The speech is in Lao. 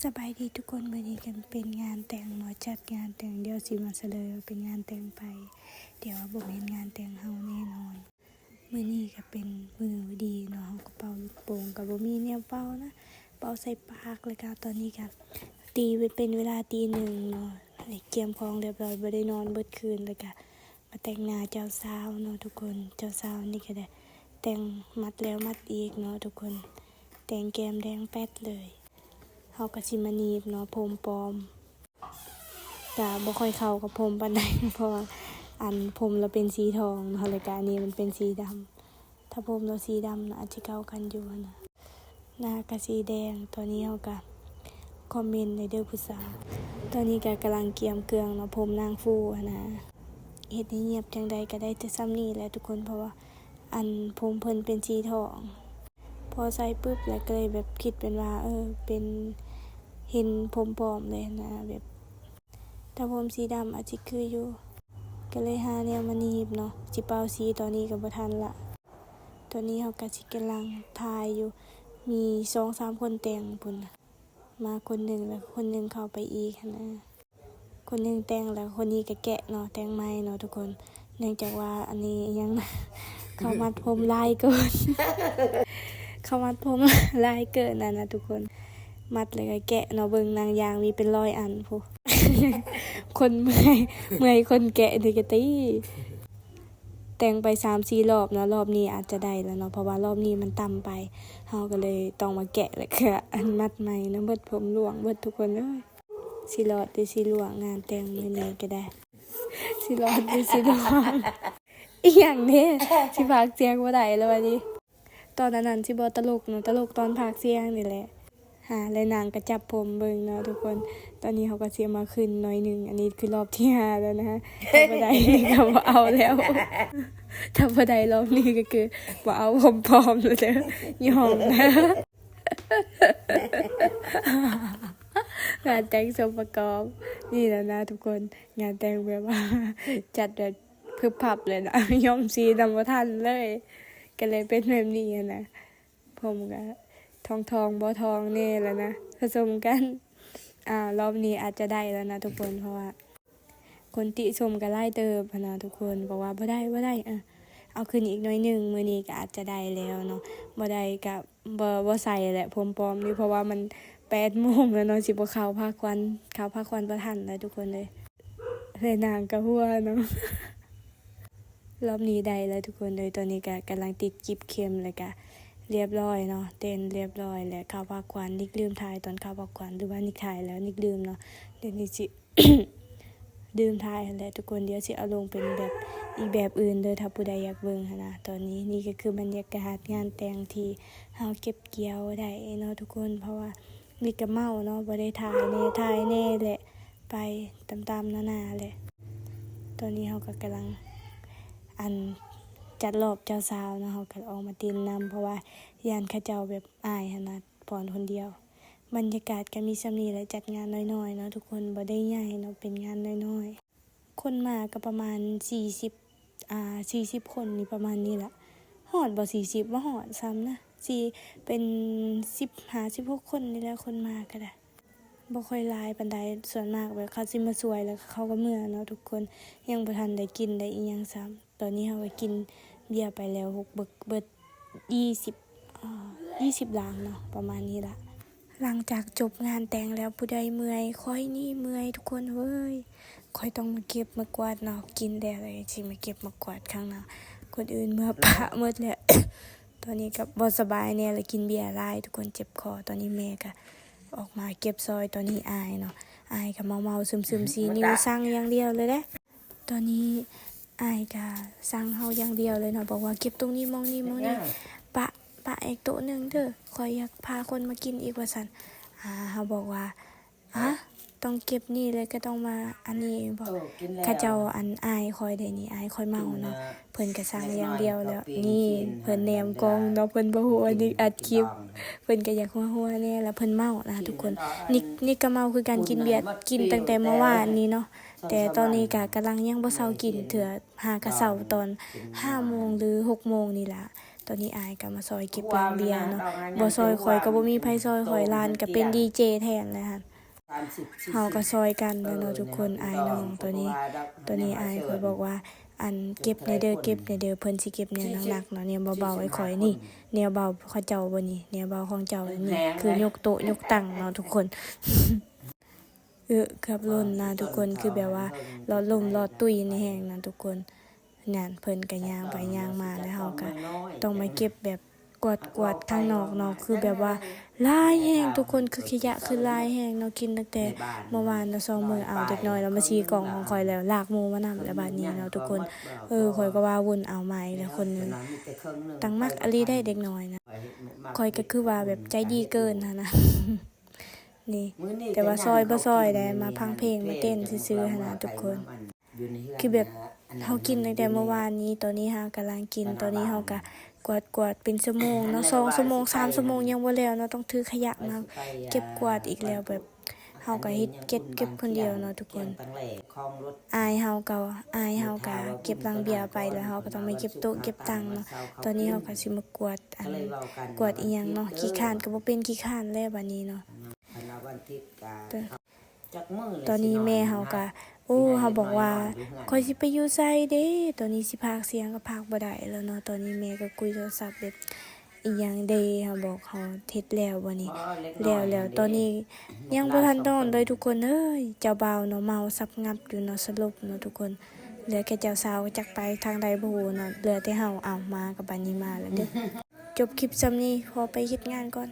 ສະບາຍດີທຸກຄົນ ມື້ນີ້ກໍເປັນງານແຕ່ງເນາະ ຈັດງານແຕ່ງ ດຽວຊິມາສະເຫຼີຍວ່າເປັນງານແຕ່ງໃຜ ແຕ່ວ່າບໍ່ແມ່ນງານແຕ່ງເຮົາແນ່ນອນ. ມື້ນີ້ກໍເປັນມື້ດີເນາະ ເຮົາກໍເປົ່າລູກໂປ່ງ ກໍບໍ່ມີແນວເປົ່ານະ ເປົ່າໃສ່ປາກ ແລ້ວກໍຕອນນີ້ກໍຕີເປັນເວລາຕີໜຶ່ງເນາະ ກຽມຂອງຮຽບຮ້ອຍ ບໍ່ໄດ້ນອນເບິດຄືນ ແລ້ວກໍ ມາແຕ່ງໜ້າເຈົ້າສາວເນາະທຸກຄົນ ເຈົ້າສາວນີ້ກໍໄດ້ແຕ່ງ ມັດແລ້ວມັດອີກເນາະທຸກຄົນ ແຕ່ງແກ້ມແດງແປັດເລີຍ. ເຮົາກໍຊິມາໜີບເນາະ ຜົມປອມ ກະບໍ່ຄ່ອຍເຂົ້າກັບຜົມປານໃດ ເພາະວ່າ ອັນ ຜົມລາວເປັນສີທອງເນາະ ແລ້ວກະອັນນີ້ມັນເປັນສີດຳ ຖ້າຜົມລາວສີດຳນະ ອາດຊິເຂົ້າກັນຢູ່ຫັ້ນນະ. ໜ້າກະສີແດງ ຕອນນີ້ເຮົາກະຄອມເມັນໄດ້ເດີຜູ້ສາວ. ຕອນນີ້ກະກຳລັງກຽມເຄື່ອງເນາະ ຜົມນາງຟູຫັ້ນນະ ເຮັດໃຫ້ງຽບຈັ່ງໃດກະໄດ້ແຕ່ຊ່ຳນີ້ແຫຼະທຸກຄົນ ເພາະວ່າ ອັນ ຜົມເພິ່ນເປັນສີທອງ ພໍໃສ່ປຶບແລ້ວກະເລີຍແບບຄິດເປັນວ່າ ເອີ ເປັນ ເຫັນຜົມປອມເລີຍຫັ້ນນະ ແບບ ຖ້າຜົມສີດຳອາດຊິຄືຢູ່ ກະເລີຍຫາແນວມາໜີບເນາະ ຊິເປົ່າສີຕອນນີ້ກະບໍ່ທັນລະ. ຕອນນີ້ເຮົາກະຊິກຳລັງຖ່າຍຢູ່ ມີສອງສາມຄົນແຕ່ງພຸ້ນນະ ມາຄົນໜຶ່ງ ແລ້ວຄົນໜຶ່ງເຂົ້າໄປອີກຫັ້ນນະ ຄົນໜຶ່ງແຕ່ງ ແລ້ວຄົນນີ້ກະແກະເນາະ ແຕ່ງໃໝ່ເນາະທຸກຄົນ ເນື່ອງຈາກວ່າ ອັນນີ້ຫຍັງນະ ເຂົາມັດຜົມຫຼາຍເກີນ ເຂົາມັດຜົມຫຼາຍເກີນຫັ້ນນະທຸກຄົນ ມັດແລ້ວກະແກະເນາະ ເບິ່ງໜັງຢາງມີເປັນຮ້ອຍອັນພຸ້ນ ຄົນເມື່ອຍ ເມື່ອຍຄົນແກະນີ້ກະຕິ. ແຕ່ງໄປສາມສີ່ລອບເນາະ ລອບນີ້ອາດຈະໄດ້ແລ້ວເນາະ ເພາະວ່າລອບນີ້ມັນຕ່ຳໄປ ເຮົາກະເລີຍຕ້ອງມາແກະ ແລ້ວກະອັນມັດໃໝ່ນຳເບິດ ຜົມລ່ວງເບິດທຸກຄົນເອີຍ. ຊິລອດຫຼືຊິລ່ວງ ງານແຕ່ງມື້ນີ້ກະໄດ້ ຊິລອດຫຼືຊິລ່ວງ ອີ່ຫຍັງເດ້ ຊິພາກສຽງບໍ່ໄດ້ແລ້ວບາດນີ້. ຕອນອັນນັ້ນຊິບໍ່ຕະຫຼົກເນາະ ຕະຫຼົກຕອນພາກສຽງນີ້ແຫຼະ. ຫາ ແລະນາງກະຈັບຜົມເບິ່ງເນາະທຸກຄົນ. ຕອນນີ້ເຮົາກະຊິເອົາມາຄືນໜ້ອຍໜຶ່ງ ອັນນີ້ຄືລອບທີຫ້າແລ້ວນະ. ຖ້າບໍ່ໄດ້ນີ້ກະບໍ່ເອົາແລ້ວ ຖ້າບໍ່ໄດ້ລອບນີ້ກະຄືບໍ່ເອົາຜົມປອມແລ້ວເດີ ຍອມນະ. ງານແຕ່ງສົມປະກອບນີ້ແຫຼະນະທຸກຄົນ ງານແຕ່ງແບບວ່າ ຈັດແບບ ພຶບພັບເລີຍນະ ຍ້ອມສີນຳບໍ່ທັນເລີຍ ກະເລີຍເປັນແບບນີ້ຫັ້ນນະ. ຜົມກະທອງໆ ບໍ່ທອງແນ່ແຫຼະນະ ປະສົມກັນ. ອາ ລອບນີ້ອາດຈະໄດ້ແລ້ວນະທຸກຄົນ ເພາະວ່າຄົນຕິຊົມກະຫຼາຍເຕີບຫັ້ນນະທຸກຄົນ ບອກວ່າບໍ່ໄດ້ ບໍ່ໄດ້ ເອົາ ເອົາຂຶ້ນອີກໜ້ອຍໜຶ່ງ ມື້ນີ້ກະອາດຈະໄດ້ແລ້ວເນາະ ບໍ່ໄດ້ກະ ບໍ່ ບໍ່ໃສ່ແຫຼະຜົມປອມນີ້ ເພາະວ່າມັນແປດໂມງແລ້ວເນາະ ຊິບໍ່ເຂົ້າພາຂວັນ ເຂົ້າພາຂວັນບໍ່ທັນແລ້ວທຸກຄົນເອີຍ. ແລະນາງກະຫົວເນາະ. ລອບນີ້ໄດ້ແລ້ວທຸກຄົນເອີຍ. ຕອນນີ້ກະກຳລັງຕິດກິບເຂັມ ແລ້ວກະລຽບຮ້ອຍເນາະ ເຕັນລຽບຮ້ອຍ ແລະເຂົ້າພາຂວັນ ນິກລືມຖ່າຍຕອນເຂົ້າພາຂວັນ ຫຼືວ່ານິກຖ່າຍແລ້ວ ນິກລືມເນາະ ດຽວນີ້ຊິ ລືມຖ່າຍຫັ້ນແຫຼະທຸກຄົນ ດຽວຊິເອົາລົງເປັນແບບ ອີກແບບອື່ນເດີ ຖ້າຜູ້ໃດຢາກເບິ່ງຫັ້ນນະ. ຕອນນີ້ນີ້ກະຄືບັນຍາກາດງານແຕ່ງທີ່ເຮົາເກັບກ່ຽວໄດ້ເນາະທຸກຄົນ ເພາະວ່າມີກະເມົາເນາະ ບໍ່ໄດ້ຖ່າຍແນ່ ຖ່າຍແນ່ແຫຼະ ໄປຕາມໆໜ້າໆແຫຼະ. ຕອນນີ້ເຮົາກະກຳລັງ ອັນ ຈັດລອບເຈົ້າສາວເນາະ ເຮົາກະອອກມາເຕັ້ນນຳ ເພາະວ່າຢ້ານເຂົາເຈົ້າແບບອາຍຫັ້ນນະ ຟ້ອນຄົນດຽວ. ບັນຍາກາດກະມີສ່ຳນີ້ແຫຼະ ຈັດງານນ້ອຍໆເນາະທຸກຄົນ ບໍ່ໄດ້ໃຫຍ່ເນາະ ເປັນງານນ້ອຍໆ. ຄົນມາກະປະມານສີ່ສິບ ອ່າ ສີ່ສິບຄົນນີ້ ປະມານນີ້ລະ ຮອດບໍ່ ສີ່ສິບ ບໍ່ຮອດຊ້ຳນະ ຊິເປັນສິບຫ້າ ສິບຫົກຄົນນີ້ແຫຼະ ຄົນມາກະໄດ້ ບໍ່ຄ່ອຍຫຼາຍປານໃດ. ສ່ວນມາກແບບເຂົາຊິມາຊ່ວຍ ແລ້ວເຂົາກະເມືອເນາະທຸກຄົນ ຍັງບໍ່ທັນໄດ້ກິນໄດ້ອີ່ຫຍັງຊ້ຳ. ຕອນນີ້ເຮົາກະກິນເບຍໄປແລ້ວ ຫົກເບິກເບິດ ຍີ່ສິບ ອ່າ ຍີ່ສິບຫຼັງເນາະ ປະມານນີ້ລະ. ຫຼັງຈາກຈົບງານແຕ່ງແລ້ວ ຜູ້ໃດເມື່ອຍ ຂ້ອຍນີ້ເມື່ອຍທຸກຄົນເອີຍ. ຂ້ອຍຕ້ອງມາເກັບມາກວາດເນາະ ກິນແລ້ວເລີຍຊິມາເກັບມາກວາດຂ້າງນອກ ຄົນອື່ນເມືອປະໝົດແລ້ວ. ຕອນນີ້ກະບໍ່ສະບາຍແນ່ ແລະກິນເບຍຫຼາຍ ທຸກຄົນເຈັບຄໍ. ຕອນນີ້ແມ່ກະອອກມາເກັບຊອຍ ຕອນນີ້ອາຍເນາະ ອາຍກະເມົາໆຊຶມໆ ຊີ້ນິ້ວສັ່ງຢ່າງດຽວເລີຍເດ້. ຕອນນີ້ອ້າຍກະສັ່ງເຮົາຢ່າງດຽວເລີຍເນາະ ບອກວ່າເກັບຕົງນີ້ ໝ່ອງນີ້ ໝ່ອງນີ້ ປະ ປະອີກໂຕະໜຶ່ງເດີ ຂ້ອຍຢາກພາຄົນມາກິນອີກວ່າຊັ້ນ. ອາ ເຮົາບອກວ່າ ອາ ຕ້ອງເກັບນີ້ ແລ້ວກະຕ້ອງມາອັນນີ້ບໍ? ເອີ ກິນແລ້ວ ເຂົາເຈົ້າ ອັນ ອ້າຍຂ້ອຍເດນີ້ ອ້າຍຂ້ອຍເມົາເນາະ ກິນນະ ເພິ່ນກະສັ່ງຢ່າງດຽວແລ້ວ. ນີ້ເພິ່ນແນມກ້ອງເນາະ ເພິ່ນບໍ່ຮູ້ວ່ານິກອັດຄລິບ ເພິ່ນກະຢາກຫົວໆແນ່ ແລ້ວເພິ່ນເມົານະທຸກຄົນ. ນິກ ນິກກະເມົາຄືກັນ ກິນເບຍ ກິນຕັ້ງແຕ່ເມື່ອວານນີ້ເນາະ ແຕ່ຕອນນີ້ກະກຳລັງຍັງບໍ່ເຊົາກິນເທື່ອ ຫາກະເຊົາຕອນຫ້າໂມງ ຫຼື ຫົກໂມງນີ້ລະ ຕອນນີ້ອ້າຍກໍມາຊ່ອຍເກັບລັງເບຍເນາະ ບໍ່ຊ່ອຍຂ້ອຍກໍບໍ່ມີໃຜຊ່ອຍຂ້ອຍ ຫຼານກໍເປັນດີເຈແທນແລ້ວຫັ້ນ. ເຮົາກໍຊ່ອຍກັນແຫຼະເນາະທຸກຄົນ ອ້າຍນ້ອງ. ຕອນນີ້ ຕອນນີ້ອ້າຍຂ້ອຍບອກວ່າ ອັນ ເກັບແດ່ເດີ ເກັບແດ່ເດີ ເພິ່ນຊິເກັບແນວໜັກໆເນາະ ແນວເບົາໆໃຫ້ຂ້ອຍນີ້ ແນວເບົາເຂົາເຈົ້າບໍ່ນີ້ ແນວເບົາຂອງເຈົ້ານີ້ ຄືຍົກໂຕະຍົກຕັ່ງເນາະທຸກຄົນ. ເອີ ເກືອບຫຼົ່ນນະທຸກຄົນ ຄືແບບວ່າຫຼອດລົມຫຼອດຕຸ້ຍນີ້ແຮງນະທຸກຄົນ. ນັ້ນ ເພິ່ນກໍຍ່າງໄປຍ່າງມາ ແລ້ວເຮົາກໍຕ້ອງມາເກັບແບບກວາດໆທາງນອກເນາະ ຄືແບບວ່າຫຼາຍແຮງທຸກຄົນ ຄືຂະຫຍະຄືຫຼາຍແຮງເນາະ. ກິນຕັ້ງແຕ່ເມື່ອວານນະ ສອງມື້ ເອົາເດັກນ້ອຍລະມາສີ່ກ່ອງຂອງຂ້ອຍແລ້ວ ລາກໝູ່ມານຳແລ້ວບາດນີ້ເນາະທຸກຄົນ. ເອີ ຂ້ອຍກໍວ່າວົນເອົາມາອີກແລ້ວຄົນໜຶ່ງ ຕັ້ງມັກອີ່ຫຼີໄດ໋ເດັກນ້ອຍນະ. ຂ້ອຍກໍຄືວ່າແບບໃຈດີເກີນຫັ້ນນະ ນີ້ ແຕ່ວ່າຊ່ອຍບໍ່ຊ່ອຍໃດ໋ ມາຟັງເພງມາເຕັ້ນຊື່ໆຫັ້ນນະທຸກຄົນ. ຄືແບບເຮົາກິນຕັ້ງແຕ່ເມື່ອວານນີ້ ຕອນນີ້ເຮົາກຳລັງກິນ ຕອນນີ້ເຮົາກະກວາດໆເປັນຊົ່ວໂມງເນາະ ສອງຊົ່ວໂມງ ສາມຊົ່ວໂມງຍັງບໍ່ແລ້ວເນາະ ຕ້ອງຖືຂະຫຍະມາເກັບກວາດອີກແລ້ວ ແບບເຮົາກະເຮັດເກັບ ເກັບຄົນດຽວເນາະທຸກຄົນ. ອ້າຍເຮົາກໍ ອ້າຍເຮົາກະເກັບລັງເບຍໄປ ແລ້ວເຮົາກໍຕ້ອງໄປເກັບໂຕະເກັບຕັ່ງເນາະ. ຕອນນີ້ເຮົາກະຊິມາກວາດ ອັນ ກວາດອີ່ຫຍັງເນາະ ຂີ້ຄ້ານກໍບໍ່ເປັນຂີ້ຄ້ານແລ້ວບາດນີ້ເນາະ. ຕອນນີ້ແມ່ເຮົາກະ ໂອ້ ເຮົາບອກວ່າ ຂ້ອຍຊິໄປຢູ່ໃສເດ້ ຕອນນີ້ຊິພາກສຽງກໍພາກບໍ່ໄດ້ແລ້ວເນາະ. ຕອນນີ້ແມ່ກໍຄຸຍໂທລະສັບແບບ ອີ່ຫຍັງເດ້ ເຮົາບອກ ເຮົາເຮັດແລ້ວບໍ່ນີ້ ແລ້ວ ແລ້ວ ຕອນນີ້ຍັງບໍ່ທັນນອນເລີຍທຸກຄົນເອີຍ. ເຈົ້າບ່າວເນາະ ເມົາສັບຫງັບຢູ່ເນາະ ສະຫຼົບເນາະທຸກຄົນ. ເຫຼືອແຕ່ເຈົ້າສາວຈັກໄປທາງໃດບໍ່ຮູ້ເນາະ ເຫຼືອແຕ່ເຮົາ. ເອົາ ມາກັບບາດນີ້ມາແລ້ວເດີ້. ຈົບຄລິບຊ່ຳນີ້ ຂໍໄປເຮັດງານກ່ອນ.